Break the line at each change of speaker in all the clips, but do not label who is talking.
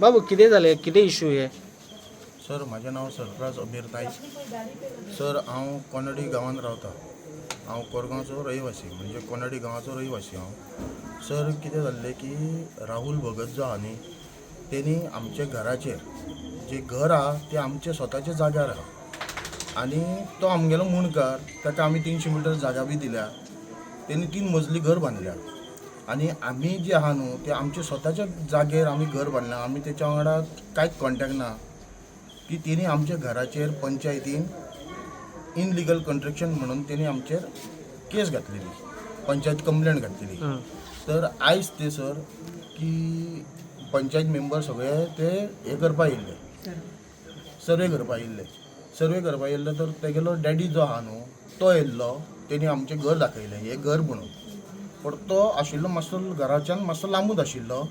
बाबू, कितें जालें? कितें इशू हे?
सर, म्हाजें नांव सरफराज अबीर नायक. सर, हांव कोनडी गांवांत रावता. हांव कोरगांवचो रहिवासी, म्हणजे कोनडी गांवाचो रहिवासी हांव. सर, कितें जाल्लें की राहुल भगत जो आहा न्ही, तेणी आमच्या घराचेर, जें घर आहा तें आमच्या स्वताच्या जाग्यार आहा आनी तो आमगेलो मुणकार. ताका आमी 300 मिटर जागा बी दिल्या. तेणी 3 मजली घर बांदल्या आनी आमी जे आहा न्हू, ते आमच्या स्वताच्या जागेर आमी घर बांदला. आमी तेच्या वांगडा कांयच कॉन्टेक्ट ना की तेणी आमच्या घराचेर पंचायतीन इनलिगल कंस्ट्रक्शन म्हणून तेणी आमचेर केस घातलेली, पंचायत कंप्लेंट घातलेली. तर आयज ते सर की पंचायत मेंबर सगळे ते हे करपा येयल्ले, सर्वे करपा येयल्ले. सर्वे करपा येयल्ले तर तेगेलो डॅडी जो आहा न्हू, तो येयल्लो. तेणी आमचें घर दाखयलें, हें घर म्हणून. पण तो आशिल्लो मातसो घराच्यान मातसो लांबूच आशिल्लो.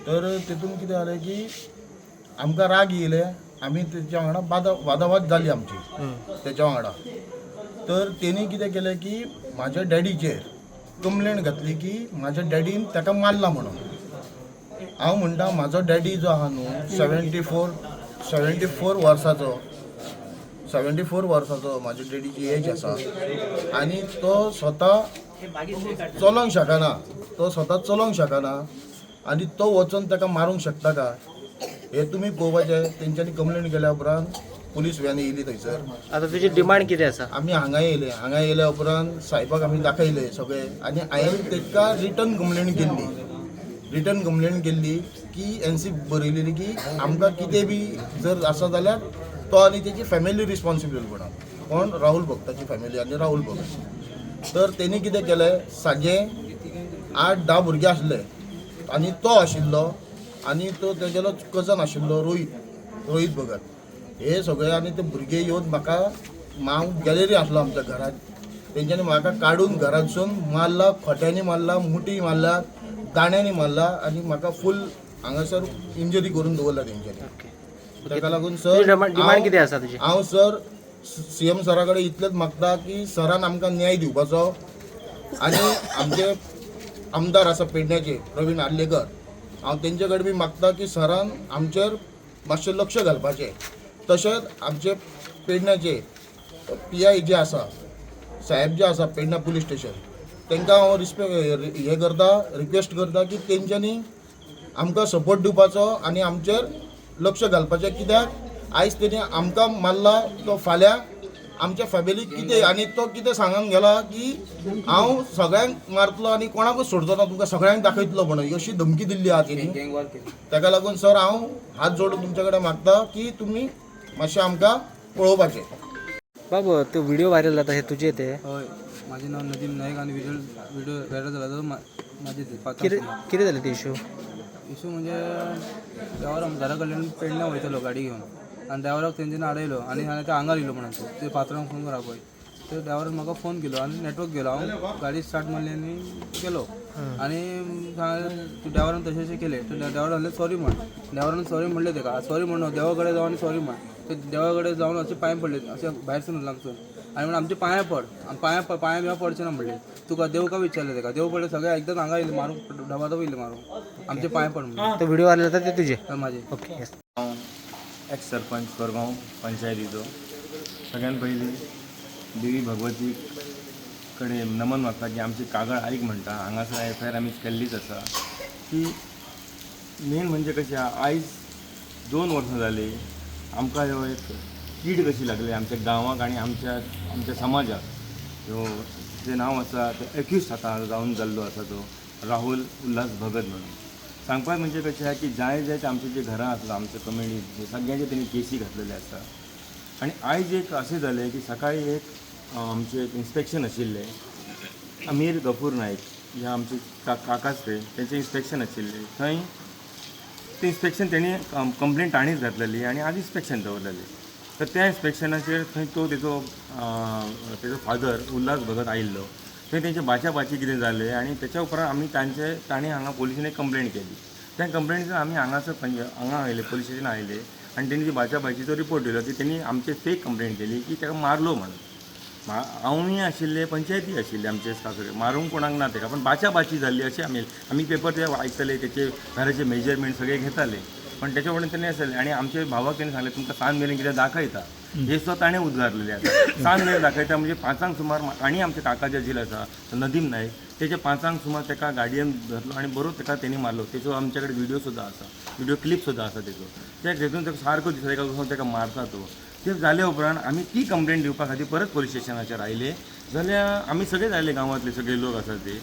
तर तितून कितें जालें की आमकां राग येयले. आमी तेच्या वांगडा वादावाद जाली आमची तेच्या वांगडा. तर तेणी कितें केलें की म्हाज्या डॅडीचेर कंप्लेन घातली की म्हाज्या डॅडीन ताका मारला म्हणून. हांव म्हणटा, म्हाजो डॅडी जो आहा न्हू, 74 वर्साचो, 74 वर्साचो म्हाज्या डॅडीची एज आसा आनी तो स्वता चलोंक शकना. तो स्वता चलोंक शकना आनी तो वचून ताका मारूंक शकता का, हे तुमी पळोवपाचें. तेंच्यांनी कंप्लेन केल्या उपरांत पुलीस व्हॅन येयली थंयसर.
आतां तुजी डिमांड कितें आसा?
आमी हांगा येयले. हांगा येयल्या उपरांत सायबाक आमी दाखयले सगळे आनी हांवें ताका रिटर्न कंप्लेन केल्ली. रिटर्न कंप्लेन केल्ली की एनसी बरयलेली की आमकां कितें बी जर आसा जाल्यार तो आनी तेची फॅमिली रिस्पॉन्सिबल म्हणून. कोण? राहुल भगताची फॅमिली आनी राहुल भगत. तर तेणी कितें केलें, सांजे 8-10 भुरगे आसले आनी तो आशिल्लो आनी तो तेगेलो कजन आशिल्लो रोहीत, रोहीत भगत. हे सगळे आनी ते भुरगे येवन म्हाका, हांव गॅलरी आसलो आमच्या घरात, तेंच्यांनी म्हाका काडून घरांतसून मारला. खोट्यांनी मारला, मुठी मारला, दांड्यांनी मारला आनी म्हाका फूल हांगासर इंजरी करून दवरला तेंच्यांनी. ताका लागून
तुजी
सर,
डिमांड कितें आसा तुजी?
हांव सर, सीएम सरा कडेन इतलेंच मागता की सरान आमकां न्याय दिवपाचो आनी आमचे आमदार आसा पेडण्याचे प्रवीण आर्लेकर, हांव तेंचे कडेन बी मागता की सरान आमचेर मातशें लक्ष घालपाचें. तशेंच आमचे पेडण्याचे पीआय जे आसा, साहेब जे आसा पेडणा पुलीस स्टेशन, तांकां हांव रिस्पेक्ट हे करता, रिक्वेस्ट करता की तेंच्यांनी आमकां सपोर्ट दिवपाचो आनी आमचेर लक्ष घालपाचें. कित्याक आयज तेणी आमकां मारला, तो फाल्यां आमच्या फॅमिलीक कितें? आनी तो कितें सांगून गेला की हांव सगळ्यांक मारतलो आनी कोणाकूच सोडचो ना, तुमकां सगळ्यांक दाखयतलो म्हणून अशी धमकी दिल्ली आहा तेणी. ताका लागून सर, हांव हात जोडून तुमच्या कडेन मागता की तुमी मातशें आमकां पळोवपाचें.
बाबू, तो व्हिडिओ व्हायरल जाता, हे तुजे ते?
हय, माझे नाव नदीम नाईक आणि व्हिडिओ व्हिडिओ व्हायरल झाला तो माझे ते पात्रांव.
कितें कितें जालें ते इशू?
इशू म्हणजे ड्रायव्हर घरा कडल्यान पेडण्या वयतालो गाडी घेवन आनी ड्रायव्हराक तेंच्यानी आडयलो आनी हांवें ते हांगा येयलो म्हणून ते पात्रांक फोन करा पळय. ते ड्रायव्हरान म्हाका फोन केलो आनी नेटवर्क गेलो. हांव गाडी स्टार्ट मारली आनी गेलो आनी ड्रायव्हरान तशें अशें केलें. तर ड्रायव्हर म्हणलें सॉरी म्हण. ड्रायव्हरान सॉरी म्हणलें तेका. सॉरी म्हणून देवा कडेन जावन सॉरी म्हण. ते देवा कडेन जावन अशें पांय पडले अशें भायर सरून लागसून आनी म्हणून आमचे पांया पड, पांया पड, पांया बिंया पडचे ना म्हणले तुका. देव का विचारलें तेका, देव पडले सगळे एकदाच हांगा येयले मारूंक, धबाधब येयले मारूंक. आमचे पांय पड म्हणून.
तो व्हिडिओ व्हायरल जाता ते तुजे?
हय, माझे.
ओके, येस.
हांव एक्स सरपंच कोरगांव पंचायतीचो. सगळ्यान पयलीं देवी भगवती कडेन नमन मागता की आमची कागाळ आयक म्हणटा. हांगासर एफआयआर आमी केल्लीच आसा की मेन म्हणजे कशें आहा, आयज 2 वर्सां जालीं आमकां ह्यो एक कीड कशी लागली आमच्या गांवाक आनी आमच्या आमच्या समाजाक. ह्यो जें नांव आसा तें एक्यूज आतां जावन जाल्लो आसा तो राहुल उल्हास भगत म्हणून. सांगपाक म्हणजे कशें आहा की जाय जाय आमची जी घरां आसा, आमच्या कम्युनिटी, सगळ्यांचे तेणी केसी घातलेले आसा. आनी आयज एक अशें जालें की सकाळी एक आमचें एक इन्स्पेक्शन आशिल्लें. अमीर गफूर नायक ह्या आमचे काकाच ते, तेंचें इन्स्पेक्शन आशिल्लें थंय. तें इन्स्पेक्शन तेणी कंप्लेन ताणीच घातलेली आनी आज इन्स्पेक्शन दवरलेलें. तर त्या इन्स्पेक्शनाचेर थंय तो तेजो तेजो फादर उल्हास भगत आयिल्लो. थंय तेंचे बाचा बाची कितें जालें आनी तेच्या उपरांत आमी तांचे तांणी हांगा पोलिशेन एक कंप्लेन केली. त्या कंप्लेनीचेर आमी हांगासर हांगा आयले, पोलीस स्टेशनार आयले आनी तेणी ती बाचा बाचीचो रिपोर्ट दिलो की तेणी आमचेर फेक कंप्लेन केली की ताका मारलो म्हणून. हांवूय आशिल्ले, पंचायती आशिल्ली आमचे सासरे. मारूंक कोणाक ना ताका, पण बाचा बाची जाल्ली अशें आमी आमी पेपर ते आयकताले. तेचे घराचे मेजरमेंट सगळे घेताले. पण त्याच्या वटेन तेणी आसलें आनी आमच्या भावाक तेणी सांगलें तुमकां सांज मेरेन कितें दाखयता हे सुद्दां ताणें उद्गारलेलें आसा. सांज मेरेन दाखयता म्हणजे 5 सुमार आनी आमच्या काकाचे झील आसा नदीम नायक, तेच्या 5 सुमार तेका गाडयेन धरलो आनी बरो तेका तेणी मारलो. तेचो आमच्या कडेन व्हिडियो सुद्दां आसा, व्हिडियो क्लिप सुद्दां आसा तेचो. त्या तेतून तेका सारको दिसता तेका कसो तेका मारता तो. ते जाले उपरांत आमी ती कंप्लेन दिवपा खातीर परत पोलीस स्टेशनाचेर आयले जाल्यार आमी सगळे आयले, गांवांतले सगळे लोक आसा ते.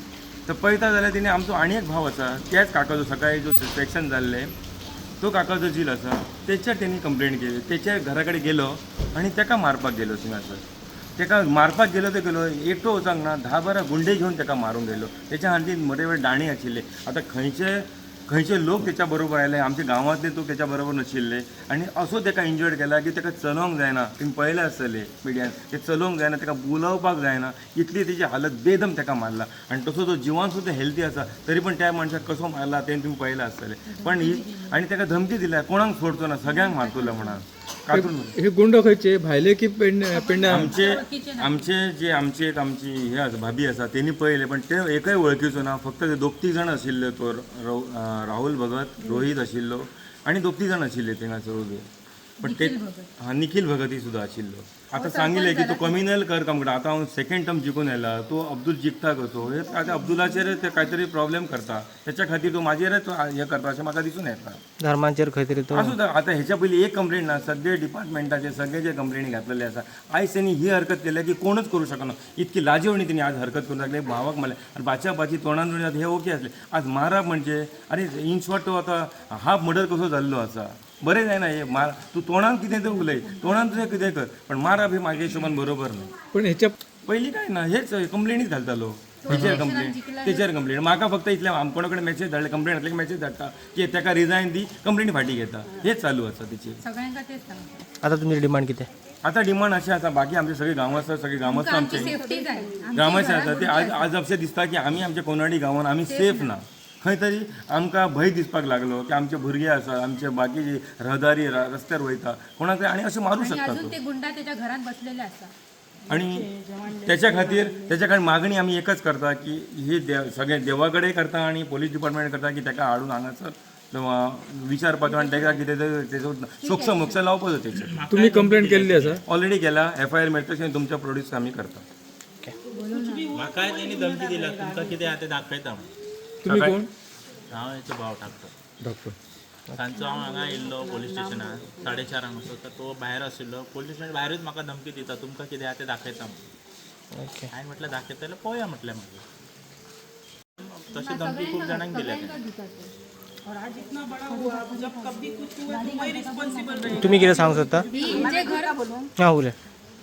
तर पळयता जाल्यार तेणी आमचो आनी एक भाव आसा त्याच काकाचो सकाळी जो सस्पेक्शन जाल्लें तो काकाचो झील आसा तेच्यार तेणी कंप्लेन केली. तेच्या घरा कडेन गेलो आनी तेका मारपाक गेलो थिंगासर. तेका मारपाक गेलो तो गेलो एकटो वचोंक ना, 10-12 गुंडे घेवन तेका मारूंक गेलो. तेच्या हातीन मोटे व्हड दाणे आशिल्ले. आतां खंयचे खंयचे लोक तेच्या बरोबर आयले, आमच्या गांवांतले लोक तेच्या बरोबर नाशिल्ले आनी असो तेका इंजर्ड केला की तेका चलोवंक जायना. तुमी पळयलें आसतलें मिडियान, ते चलोवंक जायना, तेका उलोवपाक जायना, इतली तेजी हालत बेदम तेका मारला. आनी तसो तो जिवान सुद्दां हेल्दी आसा तरी पण त्या मनशाक कसो मारला तें तुमी पळयलां आसतलें. पण ही आनी तेका धमकी दिल्या कोणाक सोडचो ना, सगळ्यांक मारतलो म्हणून कातून.
हे गुंड खंयचे भायले की पेडणे पेडण्या?
आमचे आमचे जे आमची एक आमची हे आसा भाभी आसा तेणी पळयले पण ते एकय वळखीचो ना. फक्त ते 2-3 जाण आशिल्ले, तो राहुल भगत, रोहीत आशिल्लो आनी 2-3 जाण आशिल्ले थिंगासर उबे. पण ते हा निखील भगती सुद्दां आशिल्लो. आतां सांगिल्लें की तूं कम्युनल कर काम करता. आतां हांव सेकंड टर्म जिखून आयला, तो अब्दुल जिखता कसो हे आतां अब्दुलाचेर ते कांय तरी प्रॉब्लेम करता, तेच्या खातीर तो म्हाजेरच हें करता अशें म्हाका दिसून येता.
धर्माचेर खंय तरी तो
आसूं. आतां हेच्या पयलीं एक कंप्लेन ना, सगळे डिपार्टमेंटाचे सगळे जे कंप्लेनी घातलेले आसा. आयज तेणी ही हरकत केल्या की कोणूच करूं शकना, इतकी लाजेवणी तेणी आज हरकत करूं लागले. भावाक मारले आनी बाच्या बाची तोंडान तोंड हे ओके आसले, आज मारप म्हणजे आनी इन शॉर्ट तो आतां हाफ मर्डर कसो जाल्लो आसा. बरें जायना हे मार, तूं तोंडान कितें तरी उलय, तोंडान तुजें कितें कर, पण मारप हे म्हाज्या हिशोबान बरोबर न्हय.
पण ह्याच्या
पयलीं काय ना, हेच कंप्लेनीच घालतालो, हेचेर कंप्लेन तेचेर कंप्लेन. म्हाका फक्त इतलें कोणा कडेन मॅसेज धाडले, कंप्लेन घातली की मॅसेज धाडटा की तेका रिजायन दी, कंप्लेनी फाटीं घेता, हेच चालू आसा तेचेर.
सगळ्यांका तेच सांगता.
आता तुमची डिमांड कितें?
आतां डिमांड अशें आसा, बाकी आमचे सगळे गांव आसा, सगळे गांवांत
आमची
आमचे
सेफ्टी जाय,
गांवाचे आसा ते आज आज अशें दिसता की आमी आमच्या कोनाडी गांवान आमी सेफ ना. खंय तरी आमकां भंय दिसपाक लागलो की आमचे भुरगे आसा, आमचे बाकीचे रहदारी रस्त्यार वयता कोणाक तरी आनी अशें मारूं
आणि
शकता
अजून
तो.
ते गुंडा त्याच्या घरात बसलेले आसा.
आणि त्याच्या खातीर त्याच्या खातीर मागणी आमी एकच करता की ही सगळे देवा कडेन करता आनी पोलीस डिपार्टमेंट करता की ताका हाडून हांगासर विचारपाचो आनी ताका कितें तरी तेजो सोक्ष मोक्ष लावपाचो तेचेर.
तुम्ही कंप्लेंट केल्ली आसा?
ऑलरेडी केला, एफ I R मेळटा तुमच्या प्रोड्यूस आमी करता.
म्हाकाय तेणी धमकी दिल्या, तुमकां कितें आहा तें दाखयता म्हणून.
तुम्ही कोण?
हांव हेचो भाव ठाकतो.
डॉक्टर.
सांजचो हांव हांगा येयल्लो पोलीस स्टेशनार 4:30 असो, तर तो भायर आशिल्लो. पोलीस स्टेशन भायरूच म्हाका धमकी दिता, तुमकां कितें आहा तें दाखयता म्हणून.
ओके.
हांवें म्हटलें दाखयता जाल्यार पळोवया म्हटलें. मागीर तशी धमकी खूब जाणांक दिल्या तेणी.
तुम्ही कितें सांगू शकता?
म्हणजे घर
हां उलय.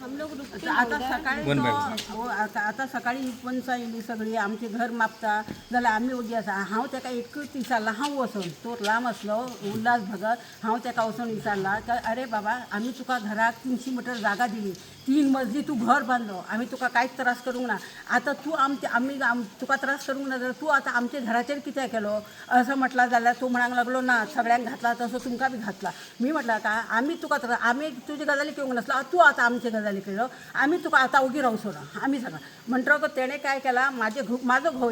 आता सकाळी तो- आता आता सकाळी पंचां येयली सगळी आमचें घर मापता जाल्यार आमी ओगी आसा. हांव तेका एकूच विचारलां, हांव वचोन, तो लांब आसलो उल्हास भगत, हांव तेका वचोन विचारलां काय अरे बाबा आमी तुका घराक 300 मिटर जागा दिली, 3 मजली तूं घर बांदलो, आमी तुका कांयच त्रास करूंक ना. आतां तूं आमचे आमी तुका त्रास करूंक ना जाल्यार तूं आतां आमच्या घराचेर कित्याक केलो असं म्हटलां जाल्यार तूं म्हणूंक लागलो ना सगळ्यांक घातला तसो तुमकां बी घातला. मी म्हटलं काय आमी तुका त्रास, आमी तुजे गजाली घेवंक नासलो, तूं आतां आमचे गजाली केलो, आमी तुका आतां ओगी रावचो ना आमी सगळं. म्हणटकच तेणें काय केलां, म्हाजे घो म्हाजो घोव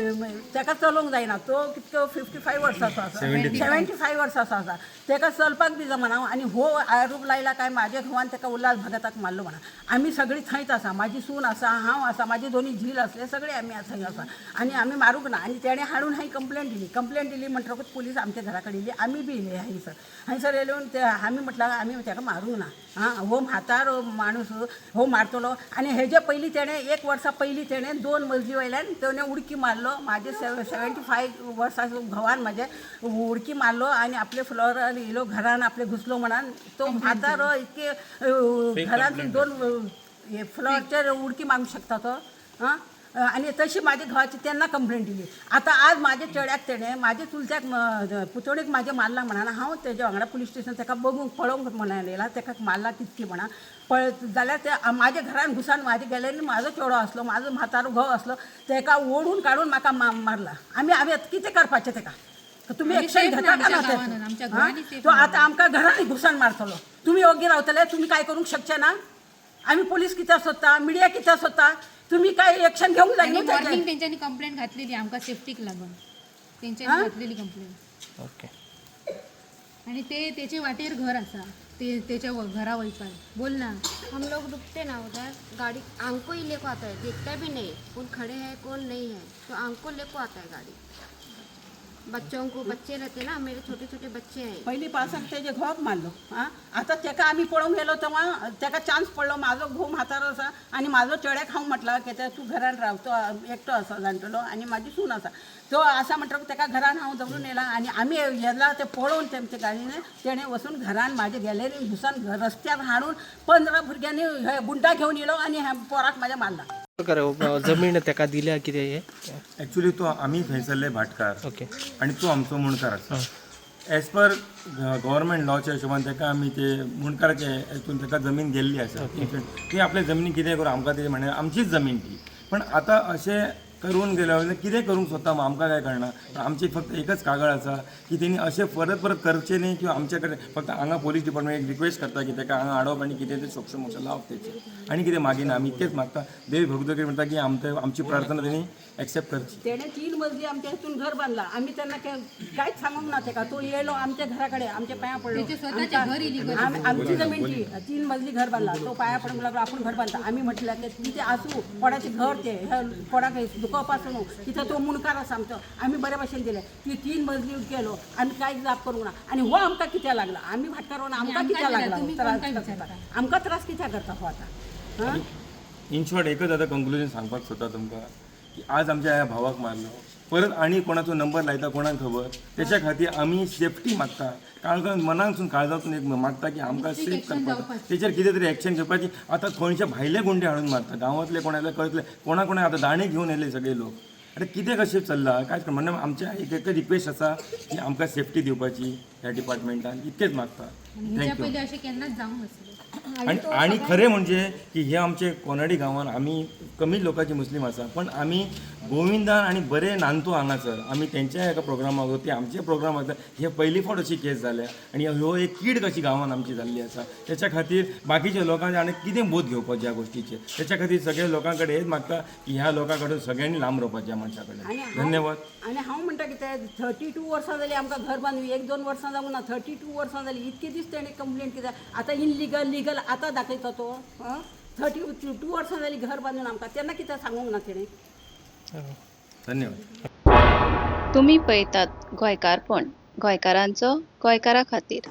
तेका चलोवंक जायना, तो कितको 55 वर्सांचो आसा, 75 वर्सांचो आसा, तेका चलपाक बी जमना. आनी हो आरोप लायला काय म्हाज्या घोवान तेका उल्हास भगताक मारलो म्हणा. आमी सगळीं थंयच आसा, म्हाजी सून आसा, हांव आसा, म्हाजी दोनी झील आसले, सगळे आमी थंय आसा आनी आमी मारूंक ना. आनी तेणें हाडून हांवें कंप्लेन दिली, कंप्लेन दिली म्हणटकूच पुलीस आमच्या घरा कडेन येयली, आमी बी येयले हांयसर. हांयसर येयले ते आमी म्हटलां आमी तेका मारूंक ना, आं हो म्हातारो माणूस हो मारतलो. आनी हेजे पयलीं तेणें 1 वर्सा पयलीं तेणें 2 मजली वयल्यान तेणें उडकी मारलो, म्हाजे 75 वर्सां घोवान म्हाजे उडकी मारलो आनी आपले फ्लोरार येयलो, घरान आपले घुसलो म्हणान तो म्हातारो इतके घरांतून 2 फ्लोरचेर उडकी मारूंक शकता तो. आं आनी तशी म्हाज्या घोवाची तेन्ना कंप्लेन दिली. आतां आज म्हाज्या चेड्याक तेणें म्हाज्या चुलत्याक पुतोणीक म्हाज्या मारला म्हणान हांव तेज्या वांगडा पुलीस स्टेशन तेका बघूंक पळोवंक म्हणून येयला, तेका मारला कितकी म्हणा पळय जाल्यार ते म्हाज्या घरान घुसान म्हाज्या गेले, म्हाजो चेडो आसलो, म्हाजो म्हातारो घोव आसलो, तेका ओडून काडून म्हाका मारला. आमी आमी आतां कितें करपाचें तेका? तुमी एक्शन
safe ना
घेता का ना
आमच्या गांवान, आमच्या
ते?
घरांनी safe
तो आतां आमकां घरांनी घुसान मारतलो, तुमी योग्य रावतले, तुमी काय करूंक शकचे ना. आमी पोलीस कित्याक सोदता, मिडिया कित्याक सोदता, तुमी काय एक्शन घेवंक जाय
आणि
न्हू तेजेर.
मॉर्निंग तेंच्यांनी कंप्लेंट घातलेली आमकां सेफ्टीक लागून, तेंच्यांनी घातलेली कंप्लेंट.
ओके.
आणि ते तेचे वाटेर घर आसा, ते तेच्या घरा वयपाक. बोल ना.
हम लोग रुकते ना उधर, गाड़ी आंको ही लेको आता है, देखता भी नहीं कौन खड़े है कौन नहीं है, तो आंको लेको आता है गाड़ी। बच्चों को, बच्चे रहते ना, मेरे छोटे छोटे बच्चे हैं।
पयलीं पावसाक तेजे घोवाक मारलो. आं, आतां तेका आमी पळोवंक गेलो तेव्हा तेका चान्स पडलो. म्हाजो घोव म्हातारो आसा आनी म्हाजो चेड्याक हांव म्हटलां की तूं घरान राव, तो एकटो आसा जाणटेलो आनी म्हाजी सून आसा, तो आसा म्हणटकच तेका घरान हांव दवरून येयला. आनी आमी येला ते पळोवन तेमच्या गाडयेन तेणें वचून घरान म्हाज्या गॅलरीन घुसान रस्त्यार हाडून 15 भुरग्यांनी हे गुंडा घेवन येयलो आनी ह्या पोराक म्हाज्या मारला.
जमीन तेका दिल्या कितें हें?
एक्चुली तो आमी थंयसरले भाटकार.
ओके.
आनी तो आमचो मुणकार आसा. एज पर गव्हर्मेंट लॉच्या हिशोबान ताका आमी ते मुणकाराचे हितून ताका जमीन गेल्ली आसा. ती आपल्या जमनी कितें करूं आमकां तेजें म्हणणें, आमचीच जमीन ती. पण आतां अशें करून गेल्या जाल्यार कितें करूंक सोदता आमकां कांय कळना. पण आमची फक्त एकच कागाळ आसा की तेणी अशें परत परत करचें न्ही किंवा आमचे कडेन फक्त हांगा पोलीस डिपार्टमेंट एक रिक्वेस्ट करता की ताका हांगा हाडप आनी कितें तें सोक्ष मोक्ष लावप तेचें, आनी कितें मागिना. आमी इतकेंच मागता देवी भगवती म्हणटा की आमची प्रार्थना तेणी एक्सेप्ट करची.
तेणें 3 मजली आमच्या हितून घर बांदला. आमी तेन्ना कांयच सांगूंक ना तेका. तो येयलो आमच्या घरा कडेन, आमच्या पांयां पडलो.
तेचे स्वतःचे घर इलिगल.
आमची जमीन ती 3 मजली घर बांदला. तो पांयां पडूंक लागलो, आपूण घर बांदता. आमी म्हटलें की तिथे आसूं कोणाचें घर तें, हे कोणाक दुखोवपाचो न्हू, तिथं तो मुणकार आसा आमचो. आमी बरे भाशेन दिलें. ती 3 मजली केलो, आमी कांयच जाप करूंक ना. आनी हो आमकां कित्याक लागला? आमी भाटकार आमकां कित्याक लागला त्रास करता? आमकां त्रास कित्याक करता हो आतां?
इन शॉर्ट एकच आतां कंक्लुजन सांगपाक सोदता तुमकां की आज आमच्या ह्या भावाक मारलो, परत आनी कोणाचो नंबर लायता कोणाक खबर. तेच्या खातीर आमी सेफ्टी मागता, काळजान मनांतसून काळजांतून एक मागता की आमकां सेफ करपाक, तेचेर कितें तरी एक्शन घेवपाची. आतां खंयचे भायले गुंडे हाडून मारता, गांवांतले कोणाले कळतले कोणा कोणाक आतां दाणे घेवन येयले सगळे लोक. आतां कितें कशें चल्लां कांयच म्हणून आमच्या एक एकच रिक्वेस्ट आसा की आमकां सेफ्टी दिवपाची ह्या डिपार्टमेंटान, इतकेंच मागता.
हेच्या पयलीं अशें केन्नाच जावंक नासलें.
आनी खरें म्हणजे की हे आमचे कोनाडी गांवान आमी कमी लोकांची मुस्लीम आसा, पण आमी गोविंदान आनी बरे नांदतो हांगासर. आमी तेंच्या एका प्रोग्रामाक वता, ते आमचे प्रोग्राम वता. हे पयली फावट अशी केस जाल्या आनी ह्यो एक कीड कशी गांवान आमची जाल्ली आसा. तेच्या खातीर बाकीच्या लोकांक आनी कितें बोध घेवपाचें ह्या गोश्टीचेर. तेच्या खातीर सगळ्या लोकां कडेन हेच मागता की ह्या लोकां कडेन सगळ्यांनी लांब रावपाचें ह्या मनशा कडेन. धन्यवाद.
आनी हांव म्हणटा कितें, 32 वर्सां जालीं आमकां घर बांदून, 1-2 वर्सां जावंक ना, 32 वर्सां जालीं. इतके दीस तेणें कंप्लेन कित्याक आतां इनलिगल लिगल आतां दाखयता तो. 32 वर्सां जालीं घर बांदून आमकां, तेन्ना कित्याक सांगूंक ना तेणें?
धन्यवाद.
तुमी पळयतात गोंयकारपण, गोंयकारांचो गोंयकारा खातीर.